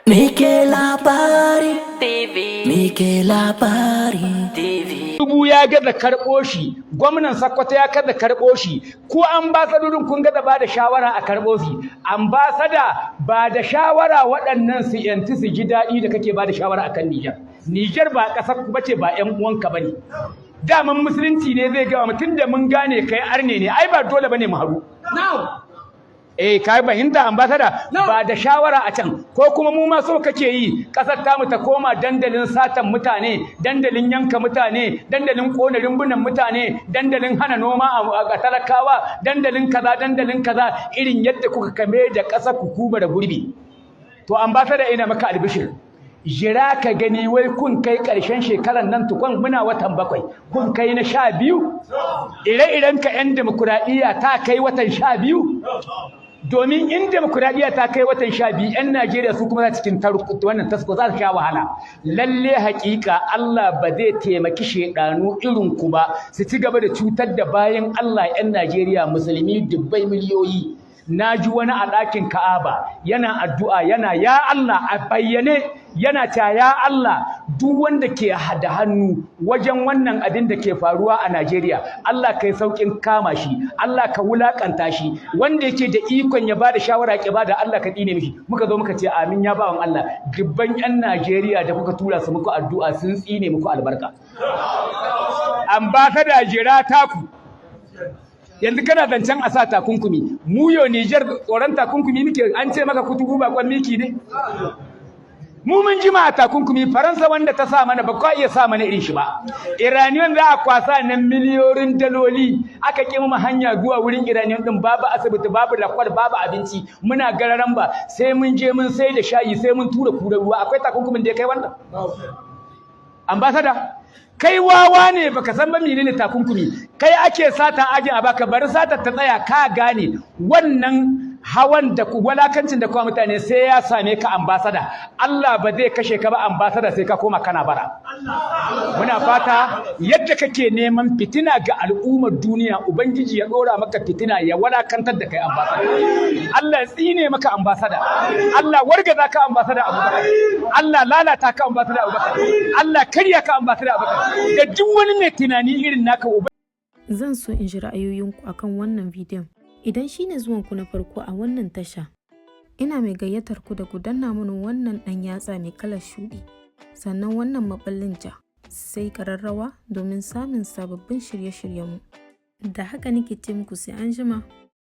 Muke Labari TV. Muke Labari TV. Dubu ya gaza karɓo shi, gwamnan Sokoto ya gaza karɓo shi, ku ambasadorin kun gaza ba da shawara a karɓo shi. Ambassador, ba da shawara waɗannan su yanti su ji daɗi da kake ba da shawara akan Nijar. Nijar ba ƙasar ku bace, ba ƴan uwanka bane. Daman musulunci ne zai gawa mutum da mun gane kai arne ne, ai ba dole bane mu haru. Eh, kai fahimta, ambassador, ba da shawara a can, ko kuma mu ma so kake yi kasar tamu ta koma dandalin satan mutane, dandalin yanka mutane, dandalin kona rumbunan mutane, dandalin hana noma a talakawa, dandalin kaza, dandalin kaza, irin yadda kuka kame da kasar ku kuba da gurbi. To ambassador, ina maka albishir, jira ka gani. Wai kun kai ƙarshen shekarar nan tukun, muna watan 7, kun kai na 12? Ire-iren ka 'yan demokuraɗiyya ta kai watan 12? Domin in demokuraɗiyya ta kai watan 12, 'yan Najeriya su kuma za cikin wannan tasko, za su sha wahala. Lalle haƙiƙa Allah ba zai taimaki shedanu irin ku ba su ci gaba da cutar da bayan Allah 'yan Najeriya musulmi dubbai miliyoyi. Na ji wani a ɗakin Ka'aba yana addu'a, yana "Ya Allah" a bayyane, yana ta "Ya Allah, duk wanda ke da hannu wajen wannan abin da ke faruwa a Najeriya, Allah kai saukin kama shi, Allah ka wulakanta shi. Wanda yake da ikon ya bada shawara ya bada, Allah ka tsine mishi." Muka zo muka ce amin, ya bawan Allah. Dubban yan Najeriya da kuka tura su muku addu'a sun tsine muku albarka. Ambassador, jira taku. Yanzu kana zancen a sa takunkumi, mu yo Niger tsoron takunkumi muke? An ce maka kutubu bakon miki ne? Mu mun jima a takunkumi. Faransa wanda ta sa mana, ba kwa iya sa mana irin shi ba. Iraniyan za a kwasa nan miliyoyin daloli, aka ƙi mu hanya zuwa wurin Iraniyan din. Babu asibiti, babu lakwal, babu abinci, muna gararan ba, sai mun je mun sai da shayi, sai mun tura kura ruwa. Akwai takunkumin da ya kai wannan? Ambassador, kai wawa ne, baka san ba menene takunkumi. Kai ake sata ajin a baka, bari sata ta tsaya ka gane. Wannan hawan da ku walakancin da kuma mutane sai ya same ka, ambassador. Allah ba zai kashe ka ba, ambassador, sai ka koma kana bara. Muna fata yadda kake neman fitina ga al'ummar duniya, Ubangiji ya dora maka fitina ya walakantar da kai, ambassador. Allah ya tsine maka, ambassador. Allah wargaza ka, ambassador Abubakar. Allah lalata ka, ambassador Abubakar. Allah karya ka, ambassador Abubakar, da duk wani mai tunani irin naka. Zan so in ji ra'ayoyinku akan wannan bidiyon. Idan shi ne zuwanku na farko a wannan tasha, ina mai gayyatar ku da ku danna mini wannan ɗan yatsa mai kalar shuɗi, sannan wannan maɓallin ja, sai ƙararrawa domin samun sababbin shirye-shiryenmu. Da haka nake ce muku sai an jima.